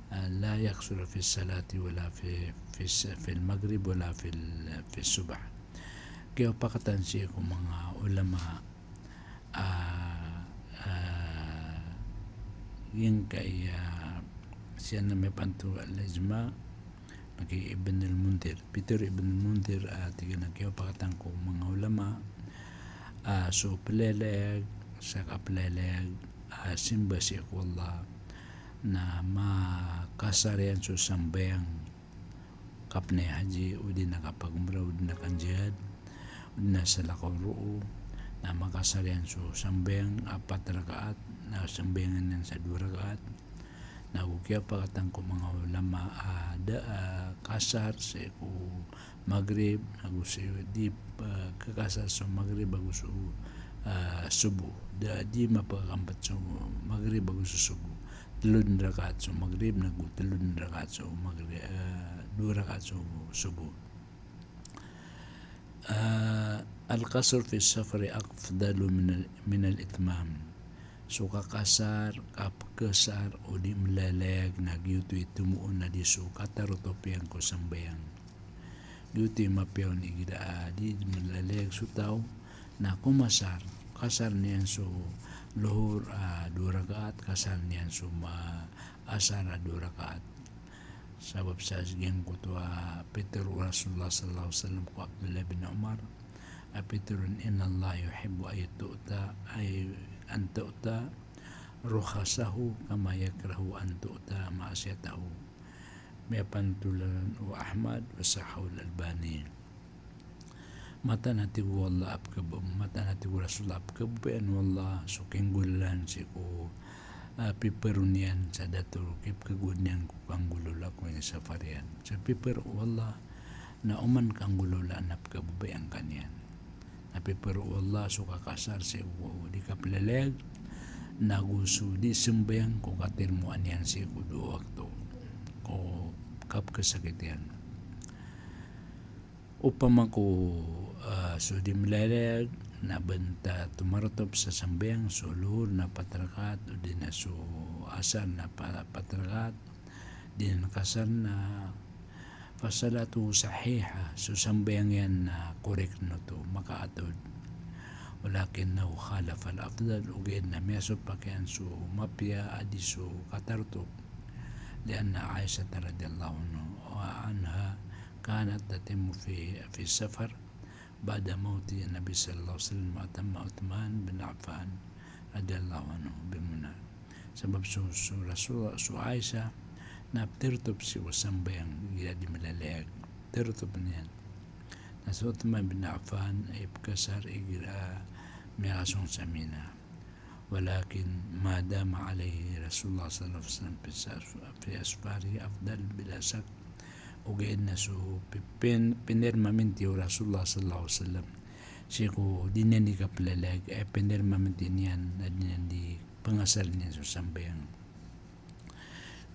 ah, la yaqsura fi salati wala fi, fi s-, fil maghrib wala fil, fi subh. Kiyaopakatan sii ko manga ulama, ah, ah, giyangkaya, ah, siyan na miyapanothol al-ijma, na ki Ibn al-Mundhir. Pitero i Ibn al-Mundhir, ah, tig iyan a kiyaopakatan ko manga ulama, ah, so pelayalayag, sa kapelayalayag, ah, simba sii ko Allah, na makasar iyan so sambayang, kapnay haji, odi na kapagumrah, odi na kanjihad, odi na salakaw roo, na makasar iyan so sambayang a pat rakaat, na sambayangan iyan sa dowa rakaat. Na go kiyaopakatan ko manga ulama a da a kasar sii ko magrib, na go sii di, ah, kakasar so magrib ago so, ah, subuh. Da a di mapakakambetad so magrib ago so subuh. Telo den rakaat so magrib, na go telo den rakaat so magri-, eh, dowa rakaat so subuh. Eh, al-qasru fi safari afdalu minal, minal itmam. So kakasar, kapekesar o di melayalayag na giyoto i tomo on a di so katarotop iyan ko sambayang. Giyoto i mapiya on igira a di melayalayag so taw, na komasar, kasar niyan so lohor a dowa rakaat, kasar niyan so ma-, asar a dowa rakaat. Sabap sa giyangkoto a pitero o Rasulullah sallallahu alaihi wasallam ko Abdullah bin Umar, a pitero on, "Innallaha yuhibbu an tu'ta, ay, an tu'ta rukhasahu kama yakrahu an tu'ta ma'siyatahu." Miyapanothol iran o Ahmad, wa sahhahul Albani. Mataan a tig o Allah a pekab-, mataan a tig o Rasulullah a pekababayaan o Allah so kinggolalan sii ko, ah, pipero niyan sa dato ko kipekagowad niyan ko kanggolawla ko inisafar iyan. So pipero o Allah na oman kanggolawla na pekababayaan ka niyan. Na pipero o Allah so kakasar sii ko di kapelayalayag, na go so di sambayang ko katirimoan iyan sii ko dowa wakto ko kapekesakit iyan. Opama ko, ah, so di melayalayag na benta tomarotop sa sambayang so lohor na pat rakaat, odi na so asar na pa-, pat rakaat, di niyan kasar na fasalatuhu sahihah, so sambayang iyan na korek oto, makaatod. ولكنه خالف الأفضل, ogaid na miyasopak iyan so mapiya a di so katarotop. لأن عائشة رضي الله عنه، عنها كانت تتم في، في السفر بعد موت النبي صلى الله عليه وسلم، وأتم عثمان بن عفان رضي الله عنه بمنى. Sabap so, so Rasul, so Aisha, na ptarotop sii ko sambayang igira di malalayag. Ptarotop iyan. Na so Uthman bin Affan i pkasar igira miyakasong sa Mina. ولكن ما دام عليه رسول الله صلى الله عليه وسلم في أس-، في أسفاره أفضل بلا شك. Ogaid na so pi-, pin-, pinirmaminti o Rasulullah sallallahu alaihi wasallam sii ko di niyan di kaplalayag, eh, pinirmaminti niyan a di niyan di pangasar niyan so sambayang.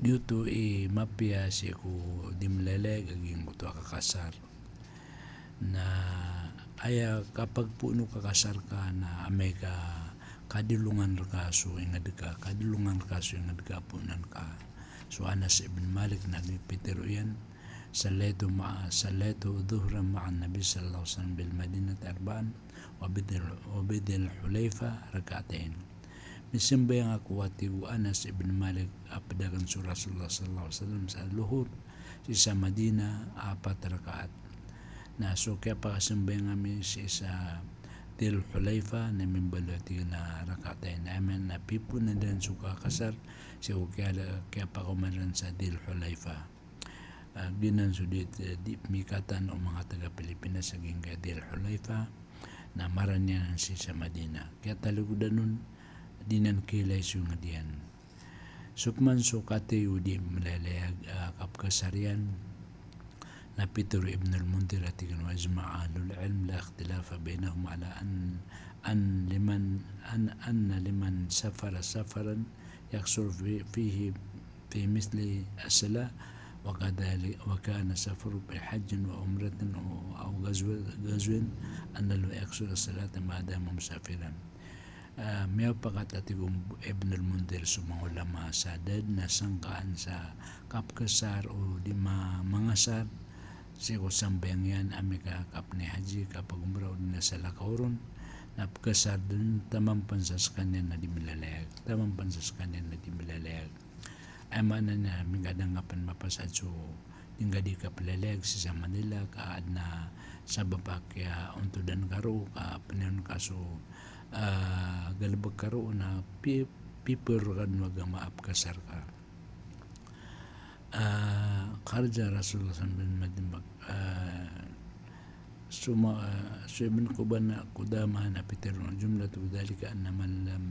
Giyoto i mapiya sii ko di malalayag a giyangkoto a kakasar. Na aya kapagpoon o kakasar ka na amay ka kadilongan rka so ingd ka, kadilongan rka so ingd ka a poonan ka. So Anas ibn Malik na pitharo iyan, صليت مع، صليت الظهر مع النبي صلى الله عليه وسلم بالمدينة أربعا وبذي، وبذي الحليفة ركعتين. Misambayang ako, a tig o Anas ibn Malik, a pd akn so Rasulullah sallallahu alaihi wasallam sa lohor sii sa Madinah, apat rakaat. Na so kiyapakasambayang ami sii sa Dhil Hulaifa na mimbaloy, a tig iyan, a rakaatain. Aya maana na pipoonan iran so kakasar sii ko kiya-, kiyapakaoma iran sa Dhil Hulaifa. Ah, giyanan so di, di pmikatan o manga taga Pilipinas a giyangkaya Dhil Hulaifa, na marani anan sii sa Madinah. Kiyataligodan on, di nan kiilay so ingd iyan. So pman so kathay o di malalayag a kapkasar iyan, na pitharo o Ibnul Mundhir a tig iyan, وأجمع أهل العلم لا اختلاف بينهم على أن، أن لمن، أن، أن لمن سافر سفرا يقصر في، فيه في مثل الصلاة، وكذلك، وكان سفره بحج وعمرة أو غزو، غزو، أن له يقصر الصلاة ما دام مسافرا. Ah, miyapakat, a tig o Ibnul Mundhir, so manga ulama sa da dn a sangkaan sa kapkasar o di ma-, mangasar sii ko sambayang iyan amay ka kapnay haji, kapagomra, odi na salakaw ron, na pkasar dn taman pn sa skaniyan na di malalayag, taman pn sa skaniyan na di malalayag. Aya maana niyan na mingkadang ka pn mapasad so di ngka di kaplalayag sii sa Manila, ka adn a sabap a kiyaontodan ka roo, ka pnayawn ka so, ah, galbk ka roo na pi-, piporo ka dn o agama a pkasar ka. Ah, kharaja Rasulullah sallallahu alaihi wasallam min Madinah, ah, So ma-, so Ibn Qudama, Qudama na pitharo, جملة ذلك أن من لم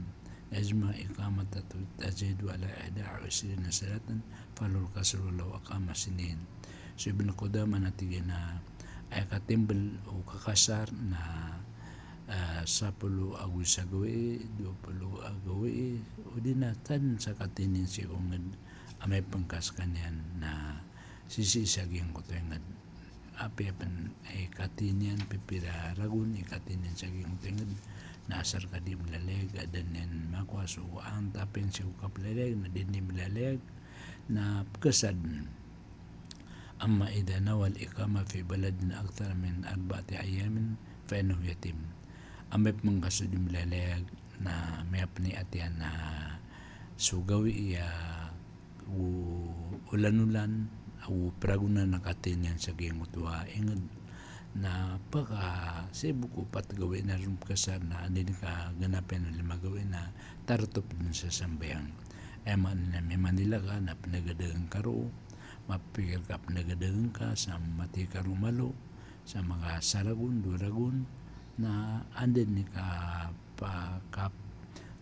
يجمع إقامة تزيد على إحدى وعشرين صلاة فله القصر ولو أقام سنين. So Ibn Qudama na tig iyan a aya katimbl o kakasar na, ah, sapolo ago isa gawii, dowa polo a gawii, odi na tan sa kathay niyan sii ko ingd amay pn ka skaniyan na sisii sa giyangkoto a ingd. Apiya pn i kathay niyan, pipira ragon i kathay niyan sa giyangkoto a ingd, na asar ka di malalayag, a da niyan makowa so antap iyan sii ko kaplalayag, na di niyan malalayag, na pkasar dn. أما إذا نوى الإقامة في بلد أكثر من أربعة أيام فإنه يتم. Amay pman ka so di malalayag na miyapniyat iyan a so gawii a o olan-olan, o pragonan a kathay niyan sa giyangkoto a ingd, na paka sii bo ko pat gawii na ron pkasar na anda dn ka ganap iyan a lima gawii na tarotop dn sa sambayang. Aya maana niyan na mimanila ka na pnagadagan ka roo, mapikir ka pnagadagan ka sa mathay ka roo malo, sa makasaragon, dowa ragon, na anda dn ka pa-, kap-,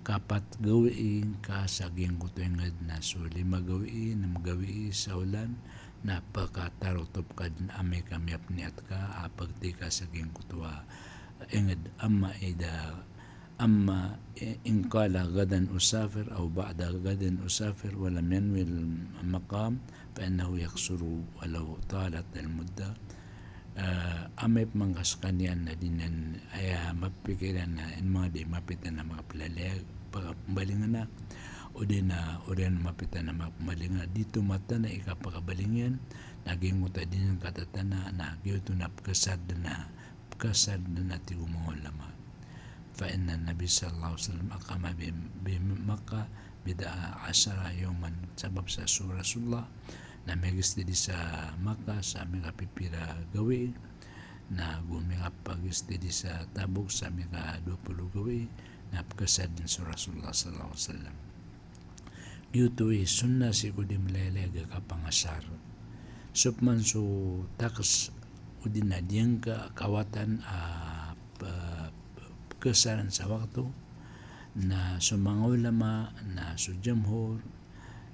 kapat gawii ngka sa giyangkoto a ingd na so lima gawii, nam gawii sa olan, na pakatarotop ka dn amay ka miyapniyat ka a pagthay ka sa giyangkoto a ingd. أما إذا، أما إن قال غدا أسافر أو بعد غد أسافر ولم ينو المقام فإنه يقصر ولو طالت المدة. Ah, amay pman ka skaniyan na di niyan, aya mapikir iyan na ino manga di mapita na makaplalayag, pakabalingan a, odi na oriyan mapita na makabalingan a, di tomatana i kapakabaling iyan, na giyangkoto a di niyan katatana, na giyoto na pkasar dn a, pkasar dn a tig o manga ulama. Fa inna Nabi sallallahu alaihi wasallam aqama bi, bi Makkah bid'a ashara yawman. Sabap sa so Rasulullah na miyagsteady sa Makkah sa miyakapipira gawii, na go miyakapagsteady sa Tabuk sa miyakadowa polo gawii, na pkasad dn so Rasulullah sallallahu alaihi wasallam. Giyoto i sunnah sii ko di mleleyag a kapangasar. So pman so taks odi na diyangka a kawatan a p-, p-, pkasaran sa wakto, na so manga ulama, na so jamhur,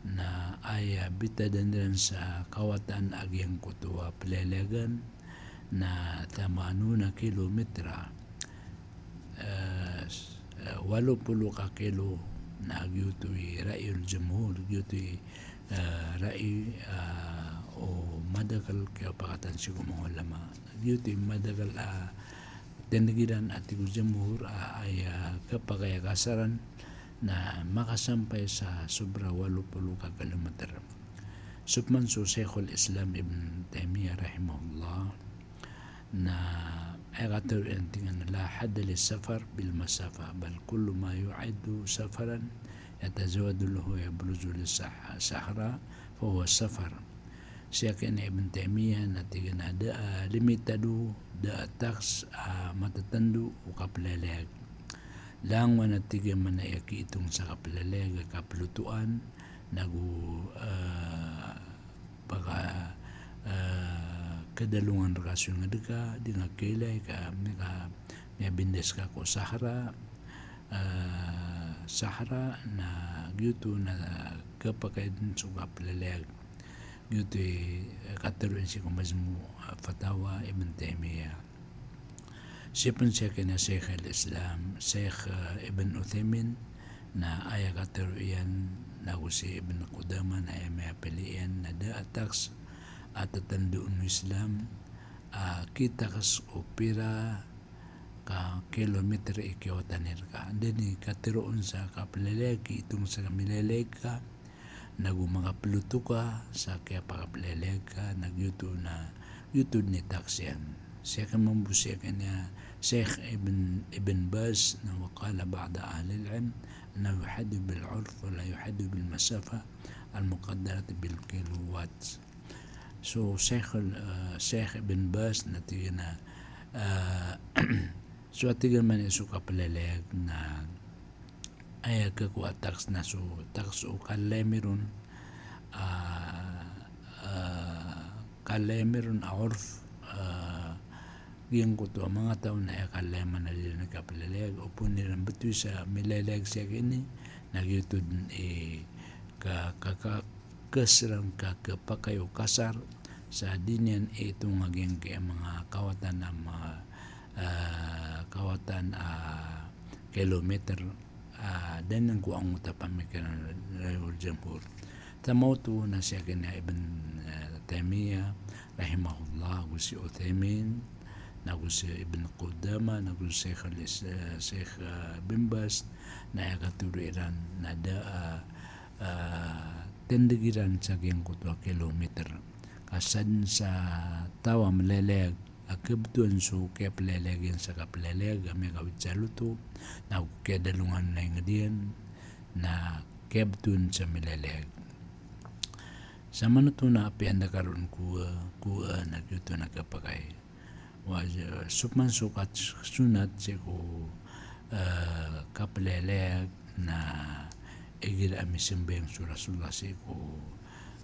na aya bitadan iran sa kawatan a giyangkoto a pleleyagan, na thamanuna kilometra, eh, s-, eh, walo polo ka kilo, na giyoto i ra'yul jamhur, giyoto i, eh, ra'i, eh, o madakl a kiyapakatan sii ko manga ulama. Giyoto i madakl a tindg iran a tig o jamhur a aya kapakay a kasaran na makasampay sa sobra walo polo ka kilometer. So pman so Shaykhul Islam Ibn Taymiyyah rahimahullah, na aya katharo iyan tig iyan a la hadda lis safar bil masafah, bal kullu ma yu'addu safaran yatazawwadu lahu wa yablugu lis sah-, sahra, fa huwa safar. Siyakin i Ibn Taymiyyah na tig iyan a da a limitado, da a taks a matatando o kapleleyag. Langon a tig iyan man a aya kiitong sa kapleleyag a kaplotoan, na go, eh, paka, eh, kadalongan rka so ingd ka, di nga kailay ka, miyaka, miyabindas ka ko sahra, eh, sahra, na giyoto na kapakay dn so kapleleyag. Giyoto i, eh, katharo iyan sii ko Majmu', eh, Fatawa Ibn Taymiyyah. Sii pn siyakin a Shaykhul Islam, Shaykh, eh, Ibn Uthaymin, na aya katharo iyan, na go si Ibn Qudamah, na aya miyapili iyan, na da a taks a tatando o Islam a kitaks o pira ka kilometer i kiyawatan i rka. Anda dn i katharo on sa kapleleyag, kiitong sa mileleyag ka, na go makaploto ka sa kiyapakapleleyag ka, na giyoto na, giyoto dn i taks iyan. Siyakin mambo siyakin a Shaykh Ibn, Ibn Baz, na wa qala ba'du ahlil ilm, annahu yuhaddu bil urf wa la yuhaddu bil masafah al muqaddarati bil kilowatt. So Shaykh, eh, Shaykh Ibn Baz na tig iyan a, eh, so a tig iyan man i so kapleleyag na aya khakowa a taks na so, taks o kalem iron, ah, ah, kalem iron a orf, ah, giyangkoto a manga taw na aya kalem iran a di iran kapleleyag, opama iran betowi sa mileleyag siyakin ini, na giyoto dn i ka, ka, ka, kasiran ka, kapakay o kasar, sa di niyan iitong a giyangkai a manga kawatan a ma, ah, kawatan a kilometer, ah, da niyan ko angkoto a pamikiran, ra'yul jamhur. Tamaoto na siyakin a Ibn, eh, Taymiyyah rahimahullah, go si Uthaymin, na go si Ibn Qudamah, na go si Shaykh al-Is-, eh, Shaykh, eh, Bin Baz, na aya katharo iran na da, ah, ah, tindg iran sa giyangkoto a kilometer. Ka sadn sa taw a mleleyag a kabtowan so kiyapleleyag iyan sa kapleleyag a miyakawit sa loto, na go kiyadalongan a ingd iyan, na kiyabtowan sa mileleyag. Samanoto na apiya anda ka ron kowa, kowa na giyoto na kapakay. Wa, so pman so kat-, sunnat sii ko, eh, kapleleyag na igira a misambayang so Rasulullah sii ko,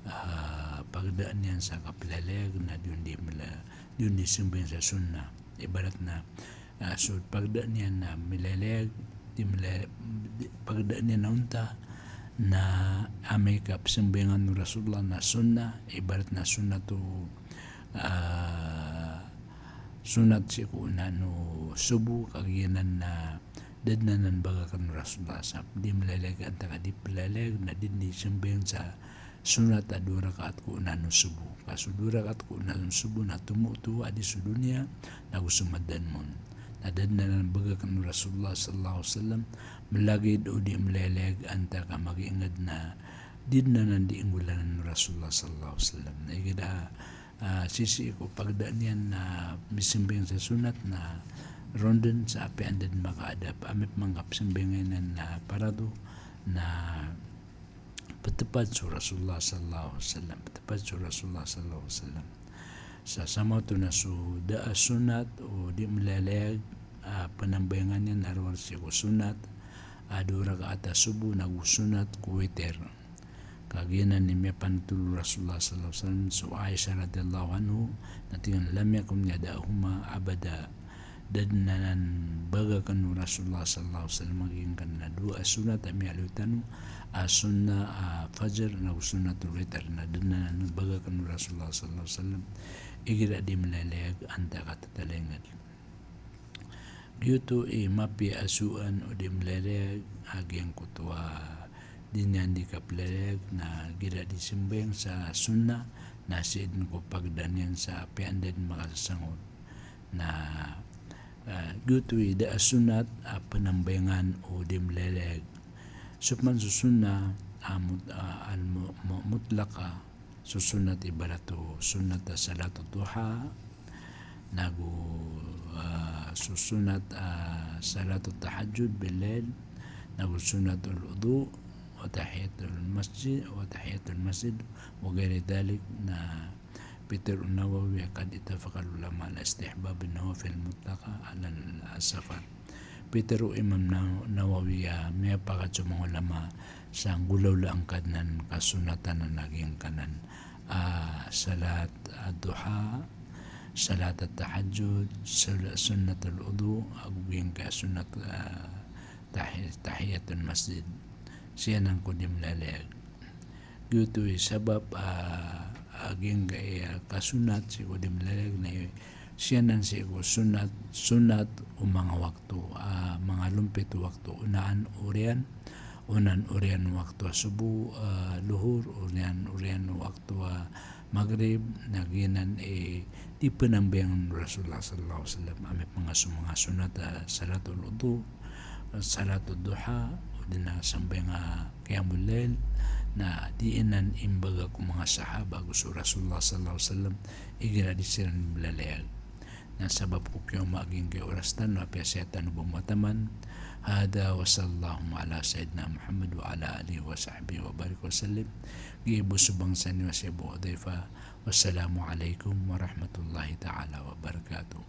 eh, pagdaan iyan sa kapleleyag na di on di mla-, di on di sambayang sa sunnah. Ibarat na, ah, so pagdaan iyan na mileleyag, di mle-, di, pagdaan iyan na onta, na amay ka psambayangan o Rasulullah na sunnah, ibarat na sunnat o, ah, sunnat sii ko onaan o subuh, kagiya nan na da dn anan bagakan o Rasulullah sa di mleleyag antaa ka di pleleyag, na di, di sambayang sa sunnat a dowa rakaat ko onaan o subuh. Ka so dowa rakaat ko onaan o subuh na tomo oto a di so doniya, na go so madanmon. Na da dn anan bagakan o Rasulullah sallallahu alaihi wasallam, mlagid o di mleleyag antaa ka magiingd na di dn anan di inggolalan o Rasulullah sallallahu alaihi wasallam. Na igira, ah, sisii ko pagdaan iyan na misambayang sa sunnat na, rondn sa apiya anda dn makaadap. Amay pman ka pzambayang iyan na parado na ptpad so Rasulullah sallallahu alaihi wasallam, ptpad so Rasulullah sallallahu alaihi wasallam. Sa samaoto na so da a sunnat o di mlalayag a pnambayangan iyan a rowar sii ko sunnat a dowa rakaat a sobo nago sunnat ko witir. Kagiya nan i miyapanotol o Rasulullah sallallahu alaihi wasallam so Aisha radhiyallahu anha, na tig iyan, "Lam yakun yada'uhuma abada." Da dn anan bagakn o Rasulullah sallallahu alaihi wasallam a giyangkanan a dowa a sunnat a miyaaloy tano, a sunnat a fajr nago sunnatul witir, na da dn anan bagakn o Rasulullah sallallahu alaihi wasallam igira di mlalayag antaa ka tatalingad. Giyoto i mapiya a sowaan o di mlalayag a giyangkoto a di niyan di kaplalayag na igira di sambayang sa sunnat na sii dn ko pagda niyan sa apiya anda dn makasasangod. Na, ah, giyoto i da a sunnat a pnambayangan o di mlalayag. So pman so sunnat a mut-, a al-mu-, mu-, mutlaqa, so sunnat ibarat o sunnat a salatut duha, nago, ah, so sunnat a salatut tahajjud bil layl, nago sunnatul wudu, wa tahiyatul masjid, wa tahiyatul masjid, wa ghairi dhalik, na pitharo o Nawawi a qad ittafaqal ulama ala istihbabi nawafil mutlaqa alal asafar. Pitharo o Imam Naw-, Nawawi a miyapakat so manga ulama sa nggolawla angkanan kasunnatan a giyangkanan, ah, salat ad-duha, salat at-tahajjud, sal-, sunnatul wudu, ago giyangkai a sunnat, ah, tahi-, tahiyatul masjid. Sii anan ko di mlalayag. Giyoto i sabap, ah, a giyangkai a kasunnat sii ko di mlalayag na sii anan sii ko sunnat, sunnat o manga wakto, ah, manga lompit o wakto, onaan oriyan, onaan oriyan o wakto a sobo, ah, lohor, onaan oriyan o wakto a magrib, na giyanan i di pnambayangan o Rasulullah sallallahu alaihi wasallam, amay pman ka so manga sunnat a salatul wudu, salatud duha, odi na sambayang a qiyamul layl, na di anan imbagak o manga sahaba ago so Rasulullah sallallahu alaihi wasallam igira di siran mlalayag. Na sabap ko kiyaoma a giyangkai a oras tano, apiya saya tano bo mataman. Hadha wa sallallahu ala sayyidina Muhammad wa ala alihi wa sahbihi wa barik wa sallim. Giya bo so bangsa niyo a si Abu Hudhaifa. Wassalamu alaikum warahmatullahi ta'ala wabarakatuh.